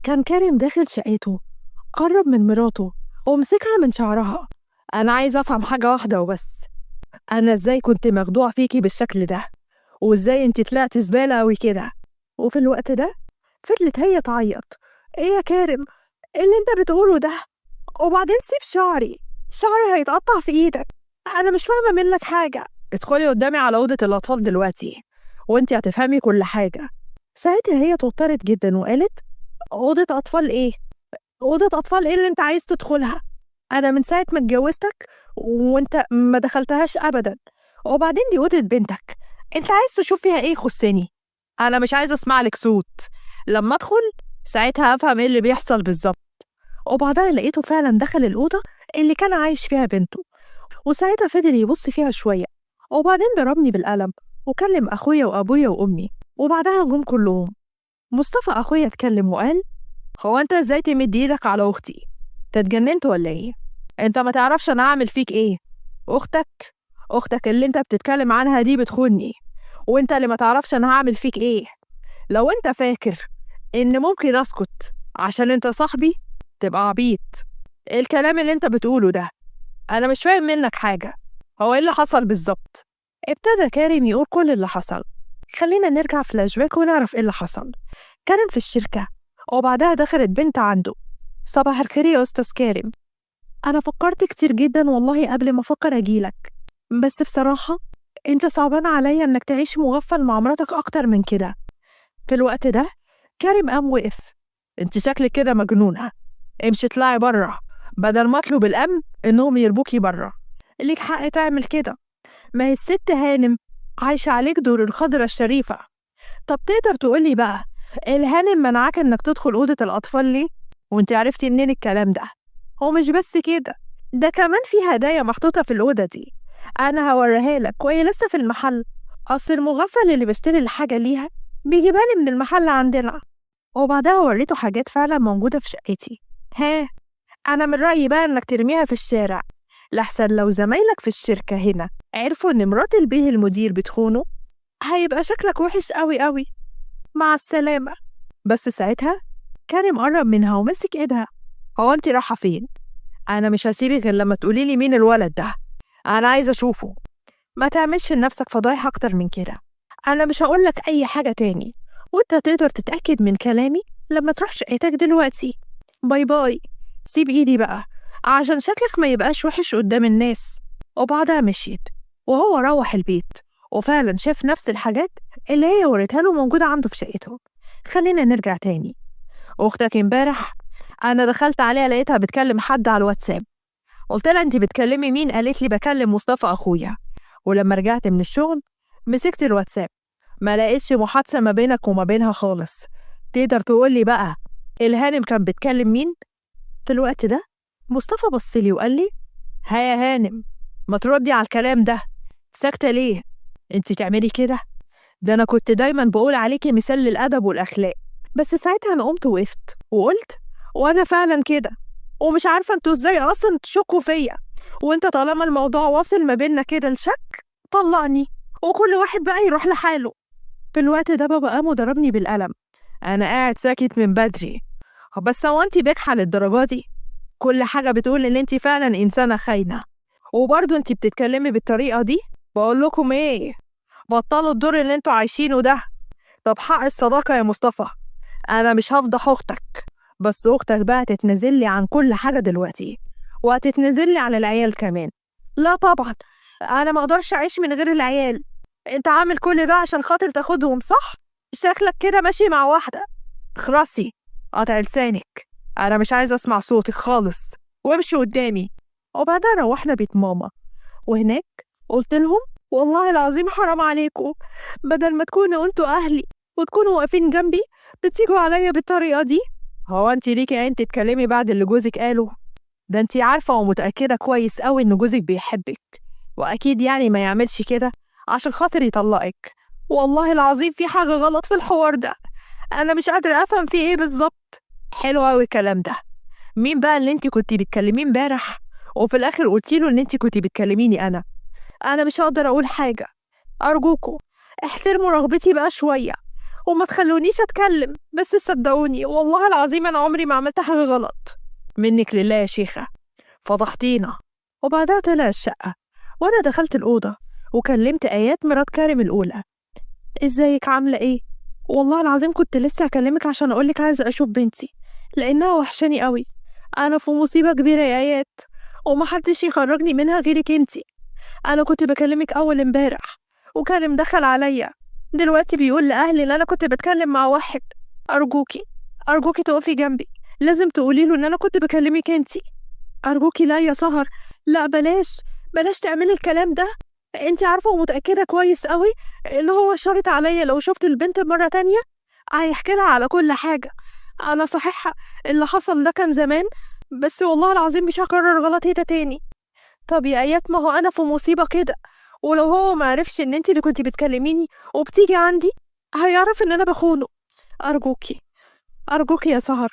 كان كارم داخل شقته، قرب من مراته ومسكها من شعرها. أنا عايز أفهم حاجة واحدة وبس، أنا إزاي كنت مخدوع فيكي بالشكل ده؟ وإزاي أنت طلعتي زبالة أوي كده؟ وفي الوقت ده فضلت هي تعيط، إيه يا كارم؟ إيه اللي أنت بتقوله ده؟ وبعدين سيب شعري، شعري هيتقطع في إيدك، أنا مش فاهمة منك حاجة. ادخلي قدامي على أوضة الأطفال دلوقتي وأنت هتفهمي كل حاجة. ساعتها هي اتوترت جدا وقالت، أوضة أطفال إيه؟ أوضة أطفال إيه اللي أنت عايز تدخلها؟ أنا من ساعة ما اتجوزتك وأنت ما دخلتهاش أبدا، وبعدين دي أوضة بنتك، أنت عايز تشوف فيها إيه يخصني؟ أنا مش عايز أسمع لك صوت، لما أدخل ساعتها أفهم إيه اللي بيحصل بالظبط. وبعدها لقيته فعلا دخل الأوضة اللي كان عايش فيها بنته، وساعتها فضل يبص فيها شوية، وبعدين ضربني بالقلم وكلم أخويا وأبويا وأمي، وبعدها جم كلهم. مصطفى أخويا اتكلم وقال، هو أنت إزاي تمد إيدك على أختي؟ أنت اتجننت ولا إيه؟ أنت ما تعرفش أنا هعمل فيك إيه؟ أختك اللي أنت بتتكلم عنها دي بتخوني، وأنت اللي ما تعرفش أنا هعمل فيك إيه. لو أنت فاكر إن ممكن أسكت عشان أنت صاحبي تبقى عبيط. إيه الكلام اللي أنت بتقوله ده؟ أنا مش فاهم منك حاجة، هو إيه اللي حصل بالظبط؟ ابتدى كارم يقول كل اللي حصل. خلينا نرجع فلاش باك ونعرف إيه اللي حصل. كارم في الشركة، وبعدها دخلت بنت عنده. صباح الخير يا أستاذ كارم، أنا فكرت كتير جدا والله قبل ما أفكر أجيلك، بس بصراحة أنت صعبان عليا إنك تعيش مغفل مع مراتك أكتر من كده. في الوقت ده كارم قام وقف، أنت شكلك كده مجنونة، امشي اطلعي بره بدل ما أطلب الأمن إنهم يربوكي بره. ليك حق تعمل كده، ما هي الست هانم عايشة عليك دور الخضرة الشريفة. طب تقدر تقولي بقى الهانم منعك إنك تدخل أوضة الأطفال ليه؟ وانت عرفتي منين الكلام ده؟ هو مش بس كده، ده كمان في هدايا محطوطة في الأوضة دي، أنا هوريها لك وهي لسه في المحل، أصل المغفل اللي بيشتري الحاجة ليها بيجيبها لي من المحل عندنا. وبعدها وريته حاجات فعلا موجودة في شقتي. ها، أنا من رأيي بقى إنك ترميها في الشارع، لحسن لو زمايلك في الشركة هنا عرفوا إن مرات البيه المدير بتخونه هيبقى شكلك وحش قوي قوي. مع السلامة. بس ساعتها كارم قرب منها ومسك ايدها. هو انت رايحة فين؟ أنا مش هسيبك غير لما تقولي لي مين الولد ده، أنا عايزة أشوفه. ما تعملش لنفسك فضايح أكتر من كده، أنا مش هقولك أي حاجة تاني، وأنت تقدر تتأكد من كلامي لما تروح شقتك دلوقتي. bye bye. سيب إيدي بقى عشان شكلك ما يبقاش وحش قدام الناس. وبعدها مشيت، وهو روح البيت وفعلا شاف نفس الحاجات اللي هي وريتها له موجودة عنده في شقته. خلينا نرجع تاني. أختك امبارح أنا دخلت عليها لقيتها بتكلم حد على الواتساب، قلت لها أنت بتكلمي مين؟ قالت لي بكلم مصطفى أخويا. ولما رجعت من الشغل مسكت الواتساب ما لقيتش محادثة ما بينك وما بينها خالص. تقدر تقول لي بقى الهانم كان بتكلم مين؟ في الوقت ده مصطفى بص لي وقال لي، ها يا هانم ما تردي على الكلام ده، ساكتة ليه؟ انت تعملي كده؟ ده أنا كنت دايما بقول عليكي مثال للأدب والأخلاق. بس ساعتها أنا قمت وقفت وقلت، وأنا فعلا كده، ومش عارفة انتوا ازاي أصلا تشكوا فيا، وانت طالما الموضوع واصل ما بيننا كده لشك طلقني وكل واحد بقى يروح لحاله. في الوقت ده بابا قام وضربني بالقلم. أنا قاعد ساكت من بدري، بس هو انت بجحة للدرجة دي؟ كل حاجة بتقول إن انت فعلا إنسانة خاينة، وبرضه انت بتتكلمي بالطريقة دي؟ بقول لكم ايه، بطلوا الدور اللي انتوا عايشينه ده. طب حق الصداقة يا مصطفى، أنا مش هفضح أختك، بس أختك بقى تتنازل لي عن كل حاجة دلوقتي، وهتتنازل لي عن العيال كمان. لا طبعا أنا ما أقدرش أعيش من غير العيال. أنت عامل كل ده عشان خاطر تاخدهم صح؟ شكلك كده ماشي مع واحدة. اخرسي، قطع لسانك، أنا مش عايزة أسمع صوتك خالص، وامشي قدامي. وبعدها روحنا بيت ماما، وهناك قلت لهم والله العظيم حرام عليكم، بدل ما تكونوا انتوا أهلي وتكونوا واقفين جنبي بتيجوا عليا بالطريقة دي. هو انت ليكي عين تتكلمي بعد اللي جوزك قاله ده؟ انت عارفة ومتأكدة كويس قوي ان جوزك بيحبك، وأكيد يعني ما يعملش كده عشان خاطر يطلقك. والله العظيم في حاجة غلط في الحوار ده، أنا مش قادرة أفهم فيه إيه بالظبط. حلو أوي الكلام ده. مين بقى اللي انت كنتي بتكلميه امبارح وفي الآخر قلتي له إن انت كنتي بتكلميني أنا؟ أنا مش هقدر أقول حاجة، أرجوكوا احترموا رغبتي بقى شوية وما تخلونيش أتكلم، بس صدقوني والله العظيم أنا عمري ما عملت حاجة غلط. منك لله يا شيخة، فضحتينا. وبعدها طلع الشقة وأنا دخلت الأوضة وكلمت آيات مرات كريم الأولى. إزيك عاملة إيه؟ والله العظيم كنت لسه هكلمك عشان أقولك عايزة أشوف بنتي لأنها وحشاني قوي. أنا في مصيبة كبيرة يا آيات ومحدش يخرجني منها غيرك انتي. أنا كنت بكلمك أول امبارح وكريم دخل عليا دلوقتي بيقول لأهلي إن أنا كنت بتكلم مع واحد. أرجوكي أرجوكي تقفي جنبي، لازم تقولي له إن أنا كنت بكلمك انتي. أرجوكي لا يا سهر، لا بلاش بلاش تعملي الكلام ده. انتي عارفة ومتأكدة كويس قوي إن هو شرط عليا لو شفت البنت مرة تانية هيحكي لها على كل حاجة. أنا صحيح اللي حصل ده كان زمان، بس والله العظيم مش هكرر غلطي ده تاني. طب يا آيات ما هو أنا في مصيبة كده، ولو هو معرفش إن انتي اللي كنتي بتكلميني وبتيجي عندي هيعرف إن أنا بخونه. أرجوكي أرجوكي يا سهر،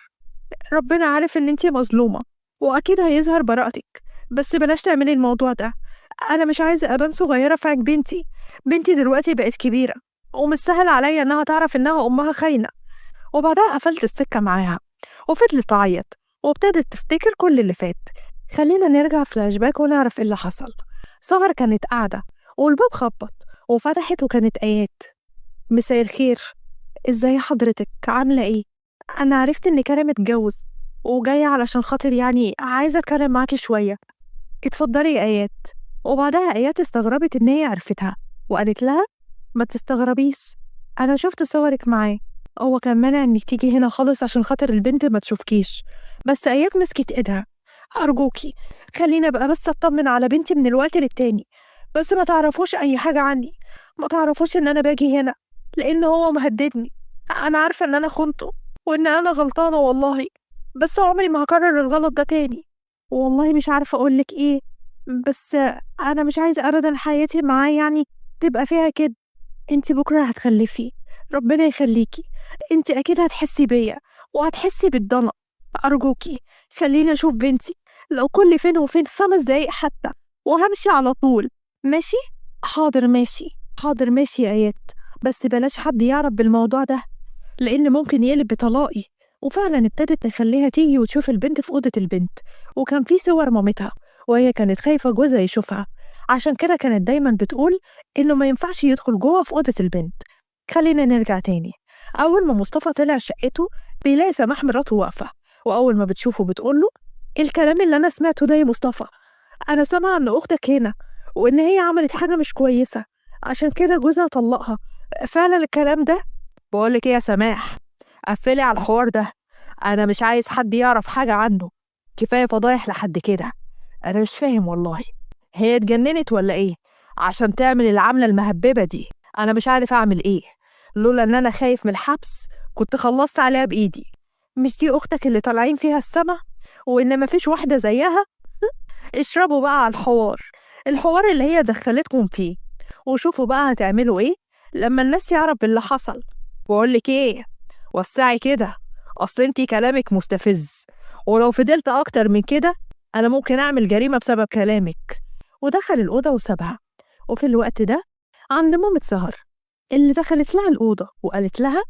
ربنا عارف إن انتي مظلومة وأكيد هيظهر براءتك، بس بلاش تعملي الموضوع ده. أنا مش عايزة أبان صغيرة في عين بنتي، بنتي دلوقتي بقت كبيرة ومش سهل عليا إنها تعرف إنها أمها خاينة. وبعدها قفلت السكة معاها وفضلت تعيط وابتدت تفتكر كل اللي فات. خلينا نرجع فلاش باك ونعرف إيه اللي حصل. سهر كانت قاعدة والباب خبط وفتحت وكانت آيات. مساء الخير، إزاي حضرتك عاملة إيه؟ أنا عرفت إن كريم اتجوز وجاية علشان خاطر يعني عايزة أتكلم معاكي شوية. اتفضلي يا آيات. وبعدها آيات استغربت إن هي عرفتها وقالت لها ما تستغربيش، أنا شفت صورك معاه، هو كان مانع إنك تيجي هنا خالص عشان خاطر البنت ما تشوفكيش. بس آيات مسكت إيدها، أرجوكي خلينا بقى بس أطمن على بنتي من الوقت للتاني، بس ما تعرفوش أي حاجة عني، ما تعرفوش إن أنا باجي هنا لأن هو مهددني. أنا عارفة إن أنا خنته وإن أنا غلطانة والله، بس عمري ما هكرر الغلط ده تاني. والله مش عارفة أقولك إيه، بس أنا مش عايزة أبدا حياتي معاه يعني تبقى فيها كده. انتي بكرة هتخلفي، ربنا يخليكي، انتي أكيد هتحسي بيا وهتحسي بالضنا. أرجوكي خليني أشوف بنتي لو كل فين وفين 5 دقايق حتى، وهمشي على طول. ماشي؟ حاضر ماشي، حاضر ماشي يا آيات، بس بلاش حد يعرف بالموضوع ده لأن ممكن يقلب بطلاقي. وفعلا ابتدت تخليها تيجي وتشوف البنت في أوضة البنت، وكان في صور مامتها وهي كانت خايفة جوزها يشوفها، عشان كده كانت دايما بتقول إنه ما ينفعش يدخل جوه في أوضة البنت. خلينا نرجع تاني. أول ما مصطفى طلع شقته بيلاقي سماح مراته واقفة، وأول ما بتشوفه بتقوله الكلام اللي أنا سمعته ده يا مصطفى، أنا سامعة إن أختك هنا وإن هي عملت حاجة مش كويسة عشان كده جوزها طلقها، فعلا الكلام ده؟ بقولك إيه يا سماح، قفلي على الحوار ده، أنا مش عايز حد يعرف حاجة عنه، كفاية فضايح لحد كده. أنا مش فاهم والله، هي اتجننت ولا إيه عشان تعمل العملة المهببة دي؟ أنا مش عارف أعمل إيه، لولا إن أنا خايف من الحبس كنت خلصت عليها بإيدي. مش دي أختك اللي طالعين فيها السما وإن مفيش واحدة زيها؟ اشربوا بقى على الحوار، الحوار اللي هي دخلتكم فيه، وشوفوا بقى هتعملوا إيه لما الناس يعرف اللي حصل. بقولك إيه، وسعي كده، أصل انتي كلامك مستفز، ولو فضلت أكتر من كده أنا ممكن أعمل جريمة بسبب كلامك. ودخل الأوضة وسابها. وفي الوقت ده عند مامة سهر اللي دخلت لها الأوضة وقالت لها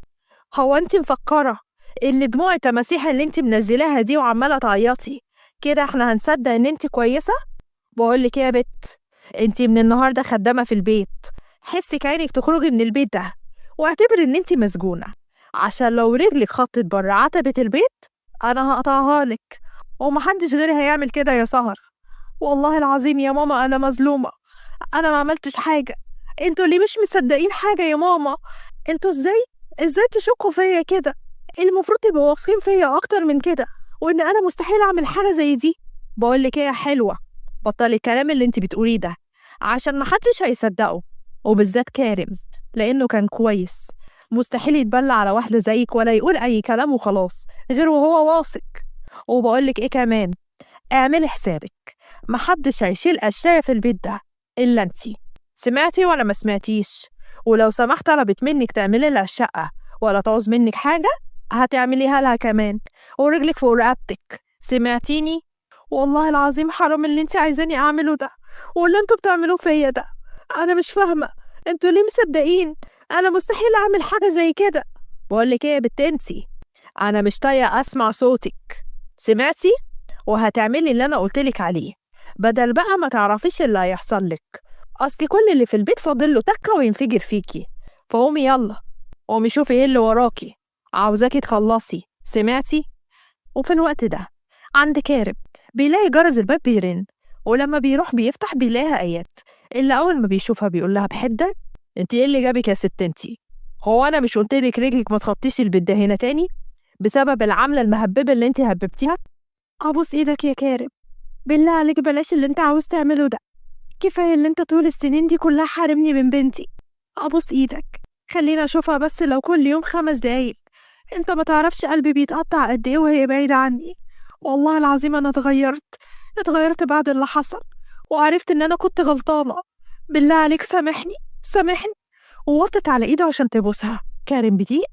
هو انتي مفكرة إن دموع التماسيح اللي انتي منزلاها دي وعمالة تعيطي كده احنا هنصدق إن انتي كويسة؟ بقولك ايه يا بت، انتي من النهاردة خدامة في البيت، حسك عينك تخرجي من البيت ده، واعتبري إن انتي مسجونة، عشان لو رجلك خطت بره عتبة البيت أنا هقطعها لك، ومحدش غيري هيعمل كده يا سهر. والله العظيم يا ماما أنا مظلومة، أنا ما عملتش حاجة، انتوا ليه مش مصدقين حاجة يا ماما؟ انتوا ازاي تشكوا فيا كده؟ المفروض تبقوا واثقين فيا أكتر من كده، وإن أنا مستحيل أعمل حاجة زي دي. بقولك إيه يا حلوة، بطلي الكلام اللي انت بتقوليه ده عشان محدش هيصدقه، وبالذات كارم لأنه كان كويس، مستحيل يتبلى على واحدة زيك ولا يقول أي كلام وخلاص غير وهو واثق. وبقولك إيه كمان، اعملي حسابك محدش هيشيل قشاية في البيت ده إلا انتي، سمعتي ولا ما سمعتيش؟ ولو سمحت طلبت منك تعملي لها الشقة ولا تعوز منك حاجة هتعمليها لها كمان، ورجلك فوق رقبتك، سمعتيني؟ والله العظيم حرام اللي انتي عايزاني اعمله ده واللي انتوا بتعملوه فيا ده، انا مش فاهمة انتوا ليه مصدقين؟ انا مستحيل اعمل حاجة زي كده. بقولك ايه يا بت انتي، انا مش طايقة اسمع صوتك، سمعتي؟ وهتعملي اللي انا قلتلك عليه، بدل بقى ما تعرفيش اللي هيحصل لك. اصل كل اللي في البيت فاضل له تكه وينفجر فيكي. فقومي يلا، قومي شوفي ايه اللي وراكي، عاوزاكي تخلصي، سمعتي؟ وفي الوقت ده عند كارب بيلاقي جرس الباب بيرن، ولما بيروح بيفتح بيلاقيها آيات، اللي أول ما بيشوفها بيقول لها بحدة: انت ايه اللي جابك يا ست انتي؟ هو أنا مش قلتلك رجلك ما تخطيش البيت ده هنا تاني بسبب العملة المهببة اللي انت هببتيها؟ أبوس إيدك يا كارب، بالله عليك بلاش اللي انت عاوز تعمله ده، كفاية اللي انت طول السنين دي كلها حارمني من بنتي. أبوس إيدك خلينا أشوفها بس لو كل يوم 5 دقايق. انت ما تعرفش قلبي بيتقطع قد ايه وهي بعيدة عني. والله العظيم أنا اتغيرت بعد اللي حصل، وعرفت إن أنا كنت غلطانة. بالله عليك سامحني سامحني. ووطت على إيده عشان تبوسها. كارم بضيق: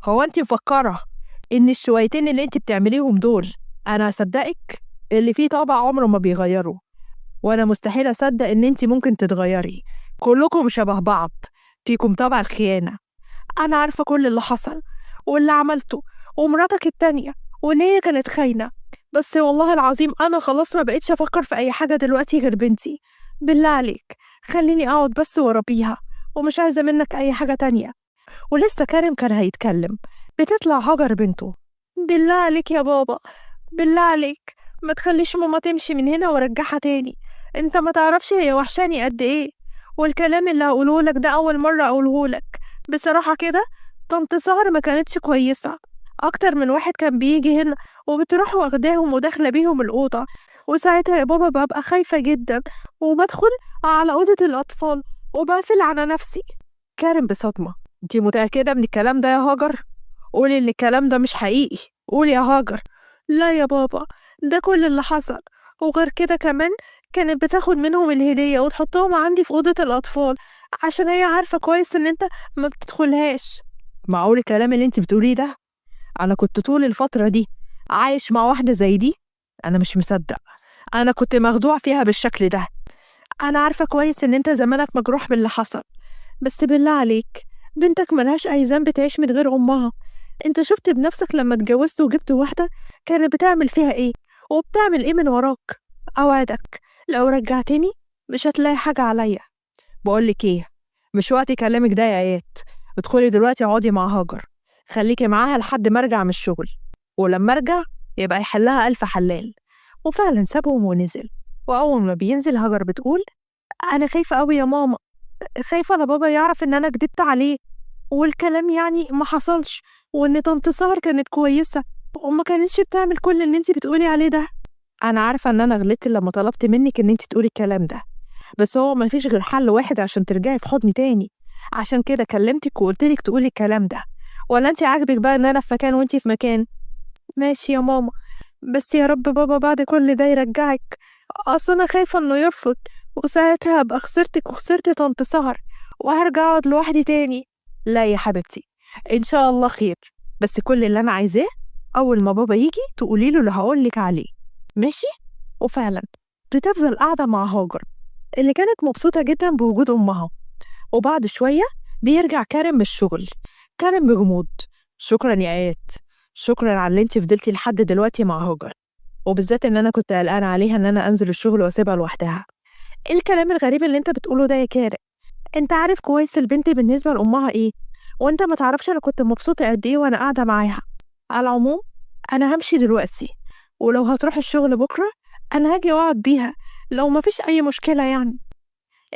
هو أنت مفكرة إن الشويتين اللي أنت بتعمليهم دول أنا هصدقك؟ اللي فيه طبع عمره ما بيغيره، وأنا مستحيل أصدق إن أنت ممكن تتغيري. كلكم شبه بعض، فيكم طبع الخيانة. أنا عارفة كل اللي حصل واللي عملته، ومراتك التانية وإن هي كانت خاينة، بس والله العظيم أنا خلاص ما بقتش أفكر في أي حاجة دلوقتي غير بنتي. بالله عليك خليني أقعد بس وأربيها، ومش عايزة منك أي حاجة تانية. ولسه كارم كان هيتكلم بتطلع هاجر بنته: بالله عليك يا بابا، بالله عليك ما تخليش ماما تمشي من هنا وارجعها تاني، انت ما تعرفش هي وحشاني قد ايه، والكلام اللي هقوله لك ده أول مرة أقوله لك. بصراحة كده طنط سهر ما كانتش كويسة، أكتر من واحد كان بيجي هنا وبتروح واخداهم وداخلة بيهم الأوضة، وساعتها يا بابا ببقى خايفة جدا وبدخل على أوضة الأطفال وبقفل على نفسي. كارم بصدمة: انتي متأكدة من الكلام ده يا هاجر؟ قولي إن الكلام ده مش حقيقي، قولي يا هاجر. لا يا بابا، ده كل اللي حصل، وغير كده كمان كانت بتاخد منهم الهدية وتحطهم عندي في أوضة الأطفال عشان هي عارفة كويس إن أنت ما بتدخلهاش. معقول الكلام اللي انت بتقوليه ده؟ أنا كنت طول الفترة دي عايش مع واحدة زي دي؟ أنا مش مصدق، أنا كنت مخدوع فيها بالشكل ده. أنا عارفة كويس إن أنت زمانك مجروح باللي حصل، بس بالله عليك بنتك ملهاش أي ذنب تعيش من غير أمها. أنت شفت بنفسك لما اتجوزت وجبت واحدة كانت بتعمل فيها إيه وبتعمل إيه من وراك. أوعدك لو رجعتني مش هتلاقي حاجة عليا. بقولك إيه، مش وقت كلامك ده يا آيات، ادخلي دلوقتي اقعدي مع هاجر، خليكي معاها لحد ما ارجع من الشغل، ولما ارجع يبقى يحلها ألف حلال. وفعلا سابهم ونزل. وأول ما بينزل هاجر بتقول: أنا خايفة أوي يا ماما، خايفة على بابا يعرف إن أنا كدبت عليه والكلام يعني ما حصلش، وإن طنط سهر كانت كويسة وما كانتش بتعمل كل اللي انتي بتقولي عليه ده. أنا عارفة إن أنا غلطت لما طلبت منك إن انتي تقولي الكلام ده، بس هو ما فيش غير حل واحد عشان ترجعي في حضني تاني، عشان كده كلمتك وقلتلك تقولي الكلام ده. ولا انتي عاجبك بقى إن أنا في مكان وانتي في مكان؟ ماشي يا ماما، بس يا رب بابا بعد كل ده يرجعك، أصل أنا خايفة إنه يرفض، وساعتها هبقى خسرتك وخسرت طنط سهر وهرجع أقعد لوحدي تاني. لا يا حبيبتي إن شاء الله خير، بس كل اللي أنا عايزاه أول ما بابا يجي تقولي له اللي هقولك عليه، ماشي؟ وفعلا بتفضل قاعدة مع هاجر اللي كانت مبسوطة جدا بوجود أمها. وبعد شوية بيرجع كارم من الشغل. كارم بجمود: شكرا يا آيات، شكرا على اللي انت فضلتي لحد دلوقتي مع هاجر، وبالذات ان انا كنت قلقانة عليها ان انا انزل الشغل واسيبها لوحدها. ايه الكلام الغريب اللي انت بتقوله ده يا كارم؟ انت عارف كويس البنت بالنسبة لأمها ايه، وانت ما تعرفش انا كنت مبسوطة قد ايه وانا قاعدة معاها. على العموم انا همشي دلوقتي، ولو هتروح الشغل بكرة انا هاجي واقعد بيها لو ما فيش اي مشكلة يعني.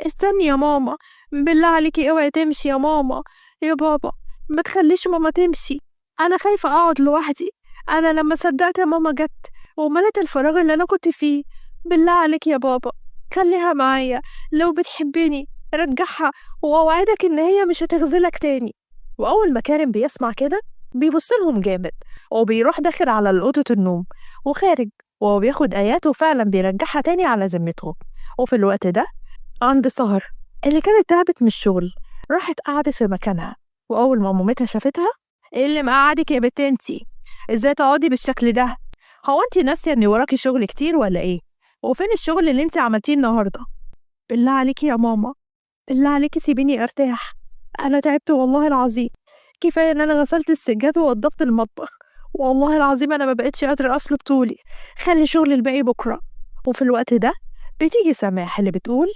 استني يا ماما، بالله عليكي اوعي تمشي يا ماما، يا بابا ما تخليش ماما تمشي، انا خايفة اقعد لوحدي، انا لما صدقت ماما جت وملت الفراغ اللي انا كنت فيه. بالله عليك يا بابا خليها معايا، لو بتحبني رجعها، واوعدك ان هي مش هتغزلك تاني. واول ما كارم بيسمع كده بيبص لهم جامد، وبيروح داخل على أوضة النوم وخارج، وهو بياخد آيات وفعلا بيرجعها تاني على ذمته. وفي الوقت ده عند سهر اللي كانت تعبت من الشغل، راحت قعدت في مكانها، وأول ما مامتها شافتها: ايه اللي مقعدك يا بنت انتي؟ ازاي تقعدي بالشكل ده؟ هو انتي ناسيه ان وراكي شغل كتير ولا ايه؟ وفين الشغل اللي انتي عملتيه النهارده؟ بالله عليكي يا ماما، بالله عليكي سيبيني ارتاح، انا تعبت والله العظيم. كفاية إن أنا غسلت السجاد ووضبت المطبخ، والله العظيم أنا ما بقتش قادرة أصلب طولي، خلي شغل الباقي بكرة. وفي الوقت ده بتيجي سماح اللي بتقول،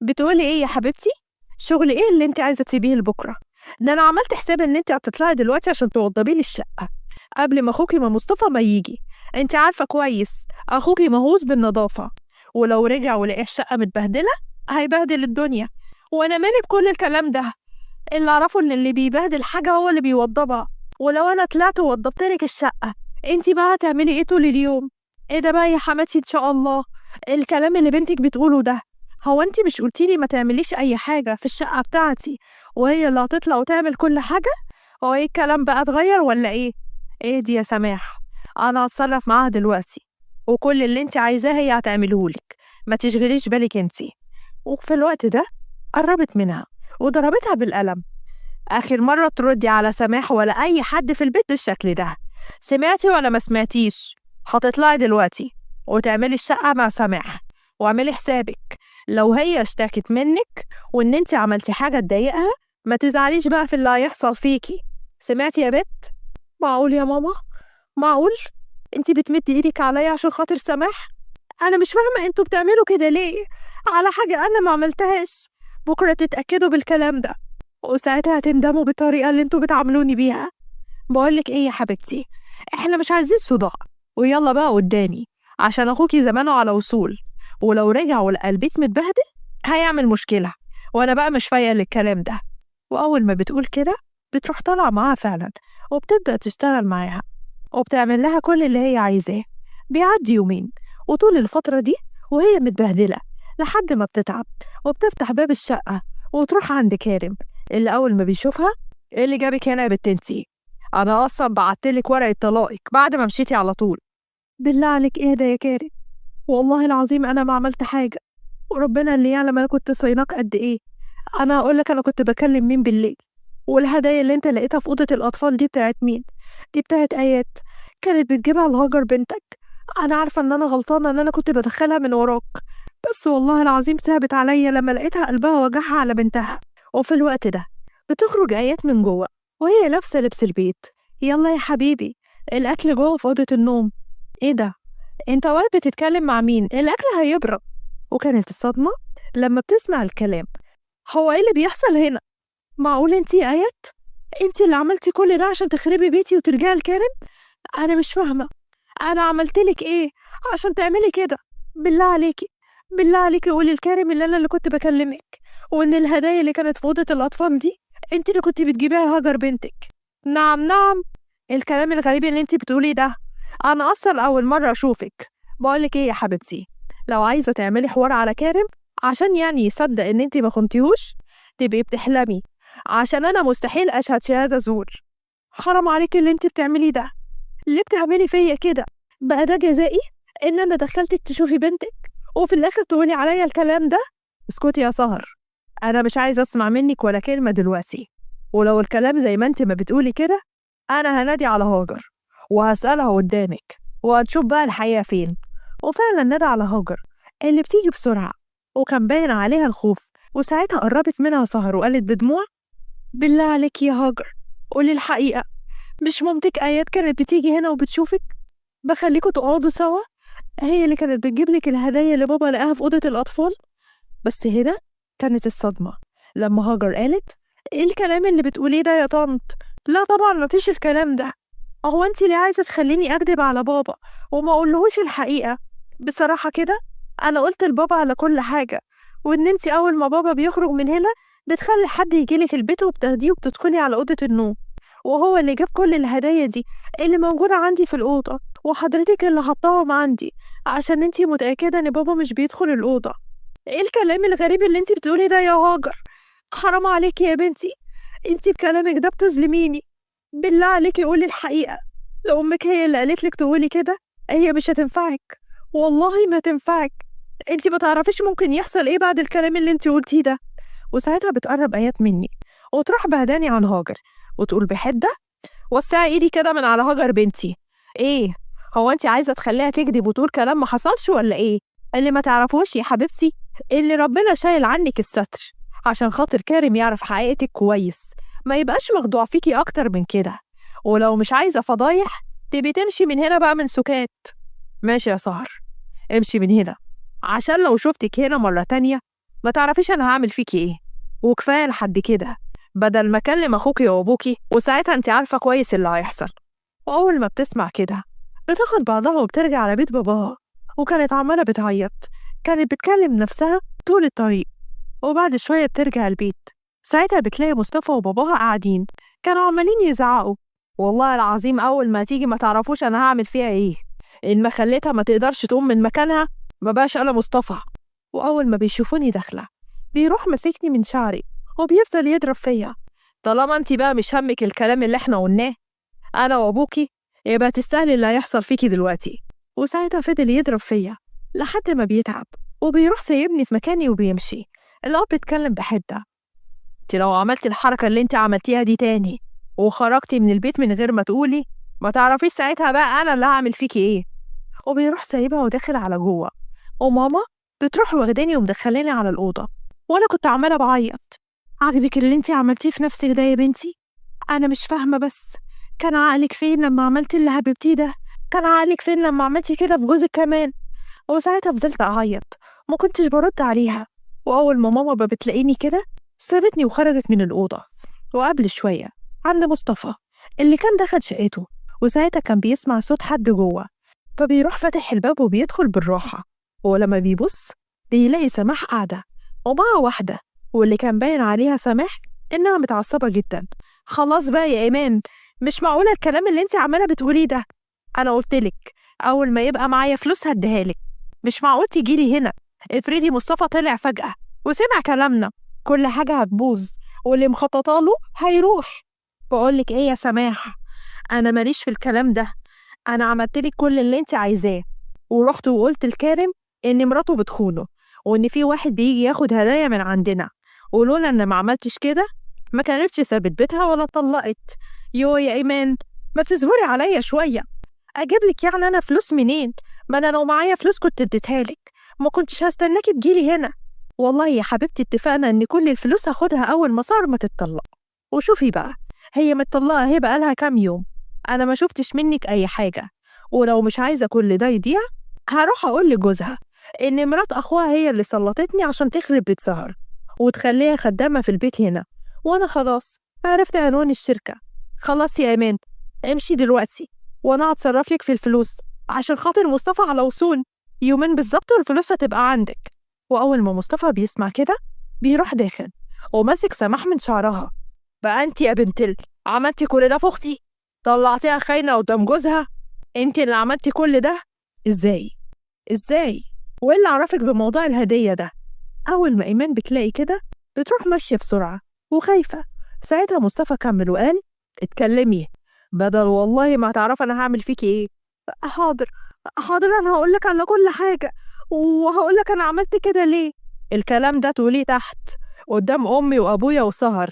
بتقولي إيه يا حبيبتي؟ شغل إيه اللي أنت عايزة تسيبيه لبكرة؟ ده أنا عملت حساب إن أنت هتطلعي دلوقتي عشان توضبي لي الشقة قبل ما أخوكي ما مصطفى ما يجي. أنت عارفة كويس أخوكي مهووس بالنظافة، ولو رجع ولقى الشقة متبهدلة هيبهدل الدنيا. وأنا مالي بكل الكلام ده؟ اللي أعرفه إن اللي بيبهدل حاجة هو اللي بيوضبها، ولو أنا طلعت ووضبت لك الشقة أنت بقى هتعملي إيه طول اليوم؟ إيه ده بقى يا حماتي إن شاء الله الكلام اللي بنتك بتقوله ده؟ هو أنت مش قلتيلي ما تعمليش أي حاجة في الشقة بتاعتي وهي اللي هتطلع وتعمل كل حاجة؟ هو إيه الكلام بقى اتغير ولا إيه؟ إيه دي يا سماح؟ أنا هتصرف معاها دلوقتي، وكل اللي أنت عايزاه هي هتعملهولك، ما تشغليش بالك أنت. وفي الوقت ده قربت منها وضربتها بالقلم. آخر مرة تردي على سماح ولا أي حد في البيت بالشكل ده، سمعتي ولا ما سمعتيش؟ هتطلعي دلوقتي وتعملي الشقة مع سماح، واعملي حسابك لو هي اشتكت منك وإن أنت عملتي حاجة تضايقها ما تزعليش بقى في اللي هيحصل فيكي، سمعتي يا بت؟ معقول يا ماما؟ معقول؟ أنت بتمدي إيدك عليا عشان خاطر سماح؟ أنا مش فاهمة أنتوا بتعملوا كده ليه؟ على حاجة أنا ما عملتهاش. بكرة تتأكدوا بالكلام ده وساعتها هتندموا بالطريقة اللي انتوا بتعاملوني بيها. بقولك ايه يا حبيبتي، احنا مش عايزين صداع، ويلا بقى قدامي عشان اخوكي زمانه على وصول، ولو رجع ولقى البيت متبهدل هيعمل مشكلة، وانا بقى مش فايقة للكلام ده. واول ما بتقول كده بتروح طالعة معاها فعلا، وبتبدأ تشتغل معاها وبتعمل لها كل اللي هي عايزاه. بيعدي يومين، وطول الفترة دي وهي متبهدلة لحد ما بتتعب وبتفتح باب الشقة وتروح عند كارم، اللي أول ما بيشوفها، إيه اللي جابك هنا يا بنت انتي؟ أنا أصلا بعتلك ورقة طلاقك بعد ما مشيتي على طول. بالله عليك إيه ده يا كارم؟ والله العظيم أنا ما عملت حاجة، وربنا اللي يعلم أنا كنت صيناك قد إيه. أنا هقولك أنا كنت بكلم مين بالليل، والهدايا اللي أنت لقيتها في أوضة الأطفال دي بتاعت مين؟ دي بتاعت آيات، كانت بتجيبها لهاجر بنتك. أنا عارفة إن أنا غلطانة إن أنا كنت بدخلها من وراك، بس والله العظيم صعبت عليا لما لقيتها قلبها وجعها على بنتها. وفي الوقت ده بتخرج آيات من جوه وهي لابسة لبس البيت. يلا يا حبيبي الأكل جوه في أوضة النوم. إيه ده؟ أنت واقف بتتكلم مع مين؟ الأكل هيبرد. وكانت الصدمة لما بتسمع الكلام، هو إيه اللي بيحصل هنا؟ معقول أنت يا آيات؟ أنت اللي عملتي كل ده عشان تخربي بيتي وترجعي لكارم؟ أنا مش فاهمة، أنا عملتلك إيه عشان تعملي كده؟ بالله عليكي، بالله عليكي قولي لكارم اللي أنا اللي كنت بكلمك، وإن الهدايا اللي كانت في أوضة الأطفال دي أنت اللي كنت بتجيبيها هاجر بنتك. نعم نعم، الكلام الغريب اللي أنت بتقوليه ده، أنا أصلا أول مرة أشوفك. بقولك إيه يا حبيبتي، لو عايزة تعملي حوار على كارم عشان يعني يصدق إن أنت ما خنتيهوش تبقي بتحلمي، عشان أنا مستحيل أشهد شهادة زور. حرام عليك اللي أنت بتعمليه ده، ليه بتعملي فيا كده؟ بقى ده جزائي إن أنا دخلتك تشوفي بنتك وفي الآخر تقولي عليا الكلام ده؟ اسكتي يا سهر، أنا مش عايزة أسمع منك ولا كلمة دلوقتي، ولو الكلام زي ما أنت ما بتقولي كده أنا هنادي على هاجر وهسألها قدامك وهنشوف بقى الحقيقة فين. وفعلا نادى على هاجر اللي بتيجي بسرعة وكان باين عليها الخوف. وساعتها قربت منها سهر وقالت بدموع، بالله عليك يا هاجر قولي الحقيقة، مش مامتك آيات كانت بتيجي هنا وبتشوفك؟ بخليكوا تقعدوا سوا؟ هي اللي كانت بتجيب لك الهدايا اللي بابا لقاها في أوضة الأطفال؟ بس هنا كانت الصدمة لما هاجر قالت، ايه الكلام اللي بتقوليه ده يا طنط؟ لا طبعا مفيش الكلام ده، هو انت ليه عايزة تخليني أكدب على بابا وما أقولهوش الحقيقة؟ بصراحة كده أنا قلت لبابا على كل حاجة، وإن انت أول ما بابا بيخرج من هنا بتخلي حد يجيلك البيت وبتاخديه وبتدخلي على أوضة النوم، وهو اللي جاب كل الهدايا دي اللي موجودة عندي في الأوضة، وحضرتك اللي حطاهم عندي عشان انتي متأكدة إن بابا مش بيدخل الأوضة. ايه الكلام الغريب اللي انتي بتقوليه ده يا هاجر؟ حرام عليكي يا بنتي، انتي بكلامك ده بتظلميني. بالله عليكي قولي الحقيقة، لو أمك هي اللي قالت لك تقولي كده هي مش هتنفعك، والله ما تنفعك، انتي ما تعرفيش ممكن يحصل ايه بعد الكلام اللي انتي قلتيه ده. وساعتها بتقرب آيات مني وتروح بعداني عن هاجر وتقول بحدة، وسعي ايدي كده من على هاجر بنتي. ايه هو انتي عايزة تخليها تكذب وتقول كلام ما حصلش ولا ايه؟ اللي ما تعرفوش يا حبيبتي اللي ربنا شايل عنك الستر عشان خاطر كارم يعرف حقيقتك كويس، ما يبقاش مخدوع فيكي أكتر من كده، ولو مش عايزة فضايح تبقي تمشي من هنا بقى من سكات. ماشي يا سهر، امشي من هنا، عشان لو شفتك هنا مرة تانية ما تعرفيش أنا هعمل فيكي إيه. وكفاية لحد كده، بدل ما أكلم أخوكي وأبوكي وساعتها أنت عارفة كويس اللي هيحصل. وأول ما بتسمع كده بتاخد بعضها وبترجع على بيت باباها، وكانت عمالة بتعيط، كانت بتكلم نفسها طول الطريق. وبعد شوية بترجع البيت، ساعتها بتلاقي مصطفى وباباها قاعدين، كانوا عمالين يزعقوا. والله العظيم أول ما تيجي ما تعرفوش أنا هعمل فيها إيه، إن ما خليتها ما تقدرش تقوم من مكانها ما بقاش أنا مصطفى. وأول ما بيشوفوني داخلة بيروح ماسكني من شعري وبيفضل يضرب فيا. طالما انت بقى مش همك الكلام اللي احنا قلناه أنا وأبوكي، يبقى تستاهلي اللي هيحصل فيكي دلوقتي. وساعتها فضل يضرب فيا لحد ما بيتعب وبيروح سايبني في مكاني وبيمشي. الأب اتكلم بحدة، انت لو عملتي الحركة اللي انت عملتيها دي تاني وخرجتي من البيت من غير ما تقولي، ما تعرفيش ساعتها بقى أنا اللي هعمل فيكي إيه. وبيروح سايبها وداخل على جوه، وماما بتروح واخداني ومدخلاني على الأوضة، وأنا كنت عمالة بعيط. عاجبك اللي انت عملتيه في نفسك ده يا بنتي؟ أنا مش فاهمة، بس كان عقلك فين لما عملتي اللي حبيبتيه ده؟ كان عقلك فين لما عملتي كده في جوزك كمان؟ وساعتها فضلت أعيط، ما كنتش برد عليها. وأول ما ماما بتلاقيني كده سابتني وخرجت من الأوضة. وقبل شوية عند مصطفى اللي كان دخل شقته، وساعتها كان بيسمع صوت حد جوه، فبيروح فاتح الباب وبيدخل بالراحة. ولما بيبص بيلاقي سماح قاعدة ومعها واحدة، واللي كان باين عليها سماح إنها متعصبة جدا. خلاص بقى يا إيمان، مش معقولة الكلام اللي انت عمالة بتقوليه ده. أنا قلتلك أول ما يبقى معايا فلوس هديهالك، مش معقول تجيلي هنا. افرضي مصطفى طلع فجأة وسمع كلامنا، كل حاجة هتبوظ واللي مخططاله هيروح. بقولك ايه يا سماح، أنا ماليش في الكلام ده، أنا عملتلك كل اللي انت عايزاه، ورحت وقلت لكارم إن مراته بتخونه وإن في واحد بيجي ياخد هدايا من عندنا، ولولا إن ما عملتش كده ما كانتش سابت بيتها ولا اتطلقت. يو يا إيمان، ما تصبري عليا شوية، أجيب لك يعني أنا فلوس منين؟ ما أنا لو معايا فلوس كنت اديتها لك، ما كنتش هستناكي تجيلي هنا. والله يا حبيبتي اتفقنا إن كل الفلوس هاخدها أول ما سهر ما تتطلق، وشوفي بقى هي متطلقة اهي بقالها كام يوم، أنا ما شفتش منك أي حاجة. ولو مش عايزة كل ده يضيع هروح أقول لجوزها إن مرات أخوها هي اللي سلطتني عشان تخرب بيت سهر وتخليها خدامة في البيت هنا، وأنا خلاص عرفت عنوان الشركة. خلاص يا إيمان امشي دلوقتي وأنا هتصرف لك في الفلوس عشان خاطر مصطفى على وصول يومين بالظبط والفلوس هتبقى عندك. وأول ما مصطفى بيسمع كده بيروح داخل وماسك سماح من شعرها. بقى انت يا بنت عملتي كل ده في أختي؟ طلعتيها خاينة قدام جوزها؟ انت اللي عملتي كل ده؟ ازاي؟ ازاي؟ وايه اللي عرفك بموضوع الهدية ده؟ أول ما إيمان بتلاقي كده بتروح ماشية بسرعة وخايفة. ساعتها مصطفى كمل وقال اتكلمي بدل والله ما هتعرف أنا هعمل فيكي إيه. حاضر حاضر، أنا هقولك على كل حاجة وهقولك أنا عملت كده ليه. الكلام ده تقوليه تحت قدام أمي وأبويا وسهر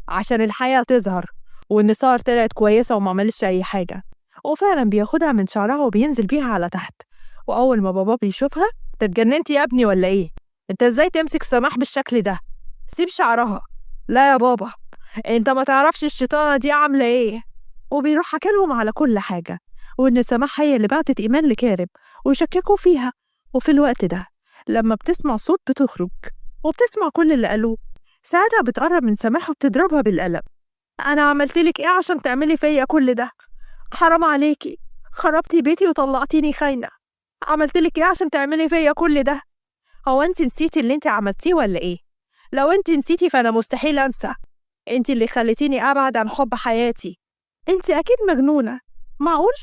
عشان الحقيقة تظهر وإن سهر طلعت كويسة وما عملتش أي حاجة. وفعلا بياخدها من شعرها وبينزل بيها على تحت. وأول ما بابا بيشوفها، انت اتجننت يا ابني ولا إيه؟ انت ازاي تمسك سماح بالشكل ده؟ سيب شعرها. لا يا بابا، انت ما تعرفش الشيطانة دي عاملة ايه. وبيروح حكالهم على كل حاجة، وإن سماح هي اللي بعتت إيمان لكارم وشككوا فيها. وفي الوقت ده لما بتسمع صوت بتخرج وبتسمع كل اللي قالوه. ساعتها بتقرب من سماح وبتضربها بالقلم. أنا عملتلك إيه عشان تعملي فيا كل ده؟ حرام عليكي، خربتي بيتي وطلعتيني خاينة. عملتلك إيه عشان تعملي فيا كل ده؟ هو أنت نسيتي اللي أنت عملتيه ولا إيه؟ لو أنت نسيتي فأنا مستحيل أنسى. أنت اللي خليتيني أبعد عن حب حياتي. أنت أكيد مجنونة. معقول؟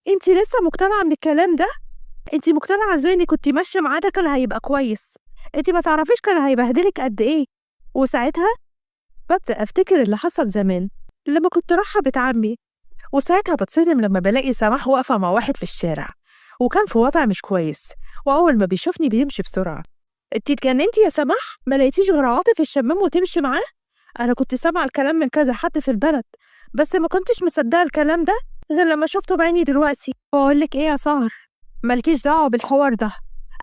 أنت لسه مقتنعة من الكلام ده؟ أنت مقتنعة إزاي إنك كنت ماشية معاه ده كان هيبقى كويس؟ أنت ما تعرفيش كان هيبهدلك قد إيه. وساعتها ببدأ أفتكر اللي حصل زمان لما كنت رايحة بيت عمي، وساعتها بتصدم لما بلاقي سماح واقفة مع واحد في الشارع وكان في وضع مش كويس، وأول ما بيشوفني بيمشي بسرعة. انتي اتجننتي يا سماح؟ ما لقيتيش غير عاطف الشمام وتمشي معاه؟ أنا كنت سامعة الكلام من كذا حد في البلد، بس ما كنتش مصدقة الكلام ده غير لما شفته بعيني دلوقتي. بقولك إيه يا سهر، مالكيش دعوة بالحوار ده،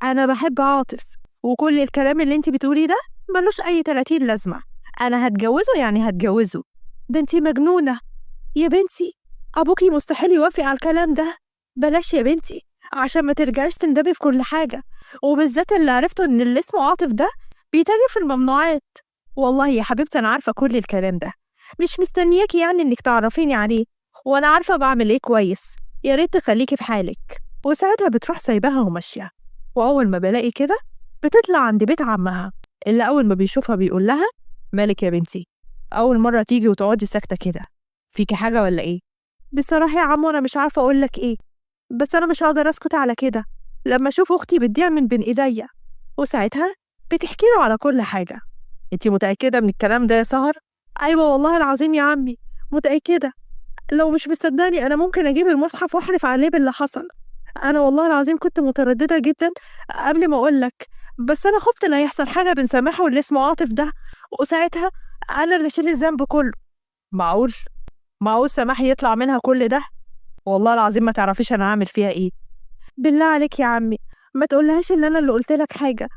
أنا بحب عاطف وكل الكلام اللي انتي بتقوليه ده ملوش أي 30 لازمة. أنا هتجوزه يعني هتجوزه. ده انتي مجنونة يا بنتي، أبوكي مستحيل يوافق على الكلام ده، بلاش يا بنتي عشان ما ترجعيش تندمي في كل حاجة، وبالذات اللي عرفته إن اللي اسمه عاطف ده بيتاجر في الممنوعات. والله يا حبيبتي أنا عارفة كل الكلام ده، مش مستنياكي يعني إنك تعرفيني عليه، وأنا عارفة بعمل إيه كويس، يا ريت تخليكي في حالك. وساعتها بتروح سايباها وماشية. وأول ما بلاقي كده بتطلع عند بيت عمها، اللي أول ما بيشوفها بيقول لها مالك يا بنتي، أول مرة تيجي وتقعدي ساكتة كده، فيكي حاجة ولا إيه؟ بصراحة يا عمو أنا مش عارفة أقول لك إيه، بس أنا مش هقدر أسكت على كده لما أشوف أختي بتضيع من بين إيديا. وساعتها بتحكي له على كل حاجة. أنتي متأكدة من الكلام ده يا سهر؟ أيوة والله العظيم يا عمي متأكدة، لو مش مصدقني أنا ممكن أجيب المصحف وأحلف عليه باللي حصل. أنا والله العظيم كنت مترددة جدا قبل ما أقول لك، بس أنا خفت لا يحصل حاجة بين سماح واللي اسمه عاطف ده، وساعتها أنا اللي أشيل الذنب كله. معقول؟ معقول سماح يطلع منها كل ده؟ والله العظيم ما تعرفيش أنا هعمل فيها إيه. بالله عليك يا عمي ما تقولهاش إن أنا اللي قلت لك حاجة،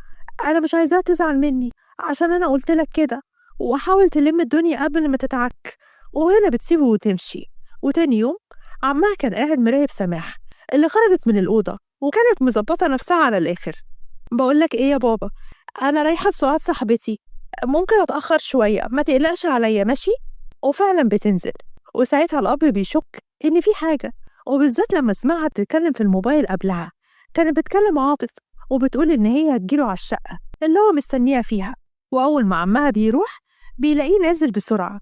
أنا مش عايزاها تزعل مني عشان أنا قلت لك كده، وحاول تلم الدنيا قبل ما تتعك. وهنا بتسيبه وتمشي. وتاني يوم عمها كان قاعد مراقب سماح اللي خرجت من الأوضة وكانت مظبطة نفسها على الآخر. بقولك إيه يا بابا، أنا رايحة لسعاد صاحبتي، ممكن أتأخر شوية، ما تقلقش عليا ماشي؟ وفعلا بتنزل. وساعتها الأب بيشك إن في حاجة، وبالذات لما سمعها بتتكلم في الموبايل قبلها، كانت بتكلم عاطف وبتقول إن هي هتجيله على الشقة اللي هو مستنيها فيها. وأول ما عمها بيروح بيلاقيه نازل بسرعة،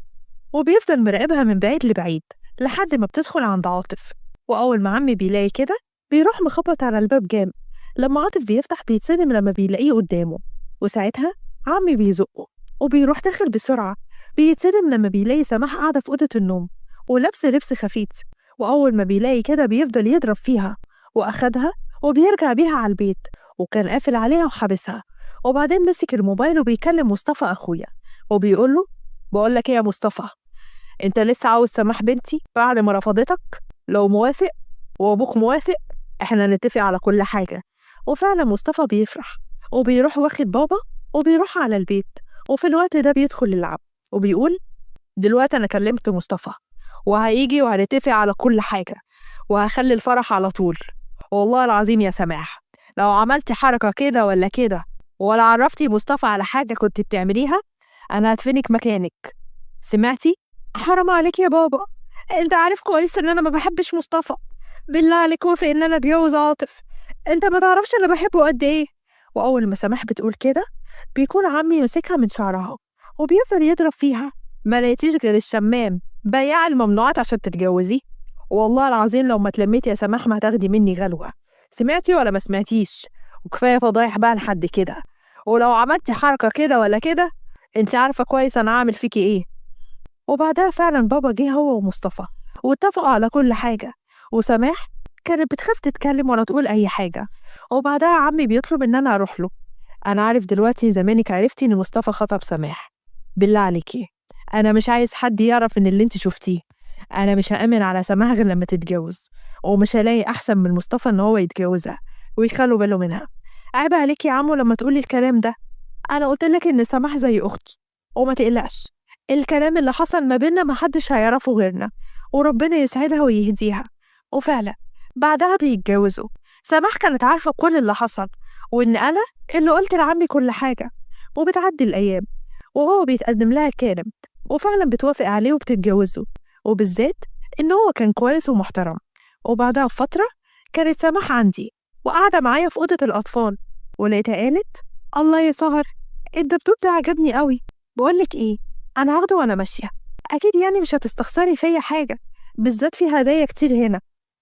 وبيفضل مراقبها من بعيد لبعيد لحد ما بتدخل عند عاطف. وأول ما عمي بيلاقي كده بيروح مخبط على الباب جامد. لما عاطف بيفتح بيتصدم لما بيلاقيه قدامه، وساعتها عمي بيزقه وبيروح داخل بسرعة. بيتصدم لما بيلاقي سماح قاعدة في أوضة النوم ولابسة لبس خفيف، وأول ما بيلاقي كده بيفضل يضرب فيها وأخدها وبيرجع بيها على البيت، وكان قافل عليها وحابسها. وبعدين مسك الموبايل وبيكلم مصطفى أخويا وبيقول له بقول لك إيه يا مصطفى، أنت لسه عاوز سماح بنتي بعد ما رفضتك؟ لو موافق وأبوك موافق إحنا نتفق على كل حاجة. وفعلا مصطفى بيفرح وبيروح واخد بابا وبيروح على البيت. وفي الوقت ده بيدخل العم وبيقول دلوقتي أنا كلمت مصطفى وهيجي وهنتفق على كل حاجة وهخلي الفرح على طول. والله العظيم يا سماح لو عملتي حركة كده ولا كده ولا عرفتي مصطفى على حاجة كنت بتعمليها أنا هدفنك مكانك، سمعتي؟ حرام عليك يا بابا، أنت عارف كويس إن أنا ما بحبش مصطفى، بالله عليك وافق إن أنا أتجوز عاطف، أنت ما تعرفش أنا بحبه قد إيه. وأول ما سماح بتقول كده بيكون عمي ماسكها من شعرها وبيفضل يضرب فيها. ما لقيتيش غير الشمام بياع الممنوعات عشان تتجوزيه؟ والله العظيم لو ما اتلميتي يا سماح ما هتاخدي مني غلوة، سمعتي ولا ما سمعتيش؟ وكفاية فضايح بقى لحد كده، ولو عملتي حركة كده ولا كده انت عارفة كويس أنا هعمل فيكي إيه. وبعدها فعلا بابا جه هو ومصطفى واتفقوا على كل حاجة، وسماح كانت بتخاف تتكلم ولا تقول أي حاجة. وبعدها عمي بيطلب إن أنا أروح له. أنا عارف دلوقتي زمانك عرفتي إن مصطفى خطب سماح، بالله عليكي أنا مش عايز حد يعرف إن اللي أنت شفتيه، أنا مش هأمن على سماح غير لما تتجوز، ومش هلاقي أحسن من مصطفى إن هو يتجوزها ويخلوا باله منها. عيب عليك يا عمو لما تقولي الكلام ده، أنا قلت لك إن سماح زي أختي وما تقلقش، الكلام اللي حصل ما بينا محدش هيعرفه غيرنا، وربنا يسعدها ويهديها. وفعلا بعدها بيتجوزوا. سماح كانت عارفة كل اللي حصل وإن أنا اللي قلت لعمي كل حاجة. وبتعدي الأيام وهو بيتقدم لها كارم، وفعلا بتوافق عليه وبتتجوزه، وبالذات إن هو كان كويس ومحترم. وبعدها بفترة كانت سماح عندي وقاعدة معايا في أوضة الأطفال، ولقيتها قالت الله يا سهر الدبدوب ده عجبني قوي، بقولك إيه أنا هاخده وأنا ماشية، أكيد يعني مش هتستخسري فيا حاجة، بالذات في هدايا كتير هنا.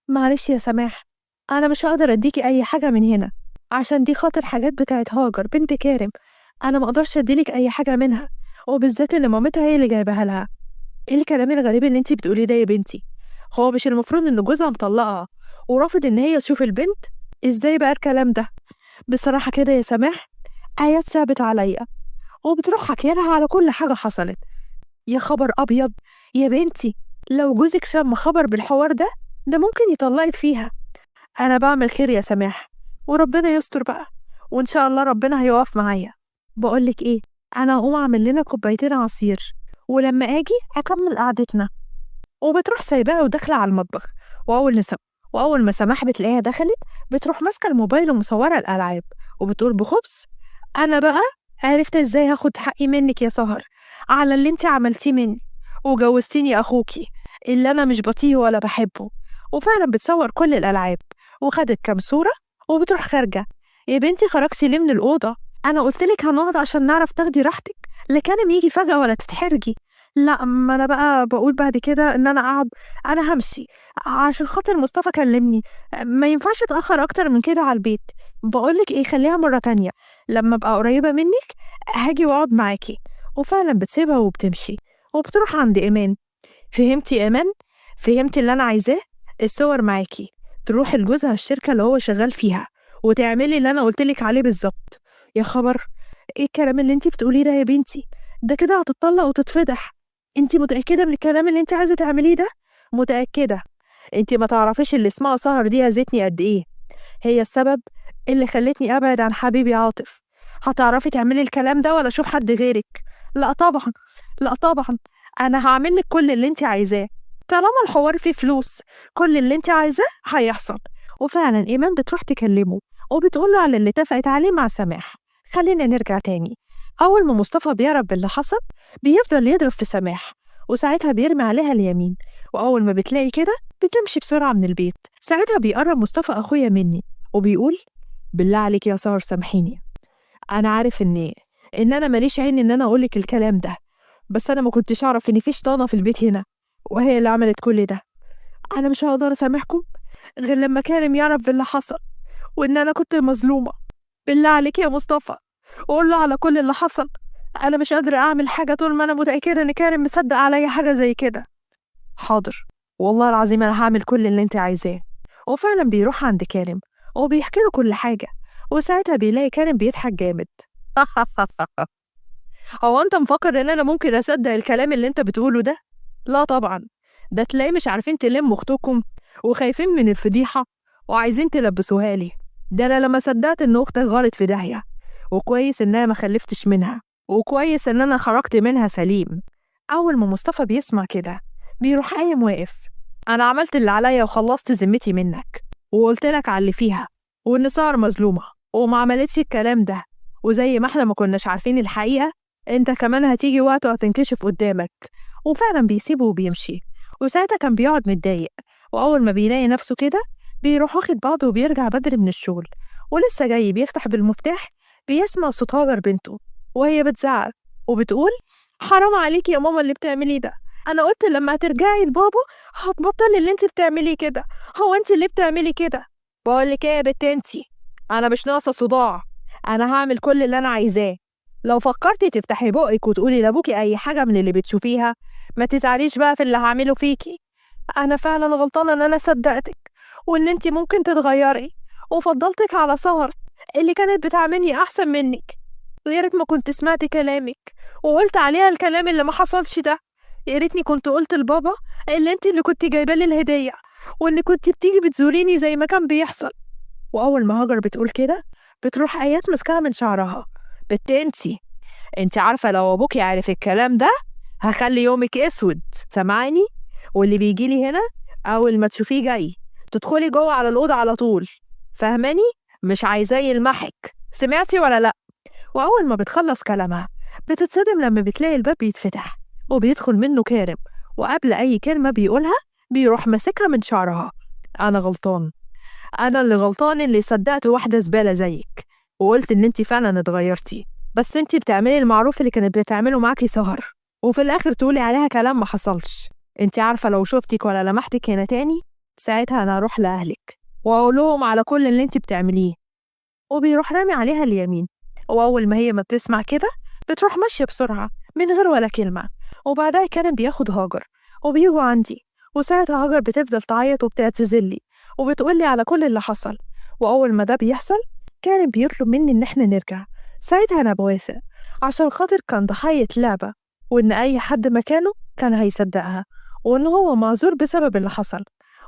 معلش يا سماح أنا مش هقدر أديكي أي حاجة من هنا عشان دي خاطر حاجات بتاعت هاجر بنت كارم، أنا مقدرش أديلك أي حاجة منها، وبالذات إن مامتها هي اللي جايباها لها. إيه الكلام الغريب اللي انتي بتقوليه ده يا بنتي؟ هو مش المفروض إن جوزها مطلقها ورافض إن هي تشوف البنت؟ إزاي بقى الكلام ده؟ بصراحة كده يا سماح آيات ثابت عليا، وبتروح حكيلها على كل حاجة حصلت. يا خبر أبيض يا بنتي، لو جوزك شم خبر بالحوار ده ممكن يطلقك فيها. أنا بعمل خير يا سماح وربنا يستر بقى، وإن شاء الله ربنا هيقف معايا. بقولك إيه، أنا هقوم أعمل لنا كوبايتين عصير ولما أجي أكمل قعدتنا. وبتروح سايباها وداخلة على المطبخ. وأول ما سماح بتلاقيها دخلت بتروح ماسكة الموبايل ومصورة الألعاب وبتقول بخبث: أنا بقى عرفت إزاي هاخد حقي منك يا سهر على اللي انت عملتيه مني وجوزتيني أخوكي اللي أنا مش بطيه ولا بحبه. وفعلا بتصور كل الألعاب وخدت كام صورة وبتروح خارجة. يا بنتي خرجتي ليه من الأوضة؟ أنا قلتلك هنقعد عشان نعرف تاخدي راحتك، لا كان يجي فجأة ولا تتحرجي. لا ما أنا بقى بقول بعد كده إن أنا أقعد، أنا همشي عشان خاطر مصطفى كلمني، ما ينفعش أتأخر أكتر من كده على البيت. بقولك إيه، خليها مرة تانية لما أبقى قريبة منك هاجي وأقعد معاكي. وفعلا بتسيبها وبتمشي وبتروح عند إيمان. فهمتي يا إيمان؟ فهمتي اللي أنا عايزاه؟ الصور معاكي، تروحي لجوزها الشركة اللي هو شغال فيها وتعملي اللي أنا قلتلك عليه بالظبط. يا خبر، إيه الكلام اللي انتي بتقوليه ده يا بنتي؟ ده كده هتتطلق وتتفضح. انتي متأكدة من الكلام اللي انتي عايزة تعمليه ده؟ متأكدة. انتي ما تعرفيش اللي اسمها سهر دي هزتني قد إيه، هي السبب اللي خلتني أبعد عن حبيبي عاطف. هتعرفي تعملي الكلام ده ولا أشوف حد غيرك؟ لا طبعا، لا طبعا، أنا هعمل لك كل اللي انتي عايزاه، طالما الحوار فيه فلوس كل اللي انتي عايزاه هيحصل. وفعلا إيمان بتروح تكلمه وبتقوله على اللي اتفقت عليه مع سماح. خلينا نرجع تاني. أول ما مصطفى بيعرف باللي حصل بيفضل يضرب في سماح، وساعتها بيرمي عليها اليمين، وأول ما بتلاقي كده بتمشي بسرعة من البيت. ساعتها بيقرب مصطفى أخويا مني وبيقول: بالله عليك يا سهر سامحيني، أنا عارف إن أنا ماليش عين إن أنا أقولك الكلام ده، بس أنا ما كنتش أعرف إن في شيطانة في البيت هنا وهي اللي عملت كل ده. أنا مش هقدر أسامحكم غير لما كارم يعرف باللي حصل وإن أنا كنت مظلومة. بالله عليك يا مصطفى قول له على كل اللي حصل، أنا مش قادرة أعمل حاجة طول ما أنا متأكدة إن كارم مصدق عليا حاجة زي كده. حاضر والله العظيم أنا هعمل كل اللي أنت عايزاه. وفعلا بيروح عند كارم وبيحكي له كل حاجة، وساعتها بيلاقي كارم بيضحك جامد. هو أنت مفكر إن أنا ممكن أصدق الكلام اللي أنت بتقوله ده؟ لا طبعا، ده تلاقي مش عارفين تلموا أختكم وخايفين من الفضيحة وعايزين تلبسوها لي. ده أنا لما صدقت إن أختك غلط في داهية، وكويس إنها ما خلفتش منها، وكويس إن أنا خرجت منها سليم. أول ما مصطفى بيسمع كده بيروح قايم واقف: أنا عملت اللي عليا وخلصت ذمتي منك وقلت لك على اللي فيها وإن سهر مظلومة وما عملتش الكلام ده، وزي ما إحنا ما كناش عارفين الحقيقة أنت كمان هتيجي وقت وهتنكشف قدامك. وفعلا بيسيبه وبيمشي. وساعتها كان بيقعد متضايق، وأول ما بيلاقي نفسه كده بيروح واخد بعضه وبيرجع بدري من الشغل، ولسه جاي بيفتح بالمفتاح بيسمع صوت هاجر بنته وهي بتزعق وبتقول: حرام عليكي يا ماما اللي بتعمليه ده، أنا قلت لما هترجعي لبابا هتبطلي اللي انت بتعمليه كده، هو انت اللي بتعملي كده؟ بقولك ايه يا بنت انتي، أنا مش ناقصة صداع، أنا هعمل كل اللي أنا عايزاه. لو فكرتي تفتحي بقك وتقولي لأبوكي أي حاجة من اللي بتشوفيها ما تزعليش بقى في اللي هعمله فيكي. أنا فعلا غلطانة إن أنا صدقتك وإن انتي ممكن تتغيري، وفضلتك على سهر اللي كانت بتعاملني أحسن منك. يا ريت ما كنت سمعت كلامك وقلت عليها الكلام اللي ما حصلش ده، يا ريتني كنت قلت لبابا اللي انتي اللي كنت جايبه لي الهدية وإن كنت بتيجي بتزوريني زي ما كان بيحصل. وأول ما هاجر بتقول كده بتروح آيات مسكها من شعرها: بت انتي، انتي عارفة لو أبوكي عارف الكلام ده هخلي يومك أسود، سامعاني؟ واللي بيجيلي هنا أول ما تشوفيه جاي تدخلي جوه على الأوضة على طول، فاهماني؟ مش عايزاه يلمحك، سمعتي ولا لأ؟ وأول ما بتخلص كلامها بتتصدم لما بتلاقي الباب بيتفتح وبيدخل منه كارم، وقبل أي كلمة بيقولها بيروح ماسكها من شعرها: أنا غلطان، أنا اللي غلطان اللي صدقت واحدة زبالة زيك وقلت إن أنت فعلا اتغيرتي، بس أنت بتعملي المعروف اللي كانت بتعمله معاكي سهر، وفي الآخر تقولي عليها كلام ما حصلش. أنت عارفة لو شفتك ولا لمحتك هنا تاني ساعتها أنا هروح لأهلك وأقول لهم على كل اللي أنت بتعمليه. وبيروح رامي عليها اليمين، وأول ما هي ما بتسمع كده بتروح ماشية بسرعة من غير ولا كلمة. وبعدها كان بياخد هاجر وبيجوا عندي، وساعتها هاجر بتفضل تعيط وبتعتذرلي وبتقولي على كل اللي حصل. وأول ما ده بيحصل كان بيطلب مني إن إحنا نرجع، ساعتها أنا بوافق عشان خاطر كان ضحية لعبة، وإن أي حد مكانه كان هيصدقها، وإن هو معذور بسبب اللي حصل.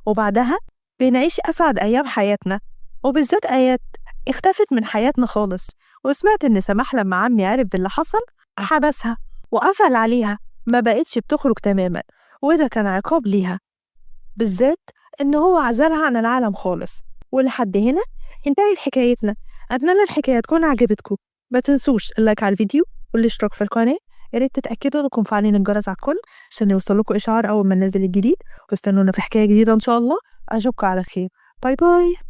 وبعدها بنعيش أسعد أيام حياتنا، وبالذات آيات اختفت من حياتنا خالص. وسمعت إن سماح لما عمي عرف باللي حصل حبسها وقفل عليها ما بقتش بتخرج تماما، وده كان عقاب ليها، بالذات إن هو عزلها عن العالم خالص. ولحد هنا انتهت حكايتنا. أتمنى الحكاية تكون عجبتكم. ما تنسوش ال like على الفيديو والاشتراك في القناة. يا ريت تتأكدوا انكم مفعلين الجرس على الكل عشان يوصلكوا إشعار أول ما ننزل الجديد. واستنونا في حكاية جديدة إن شاء الله. أشوفكم على خير. bye bye.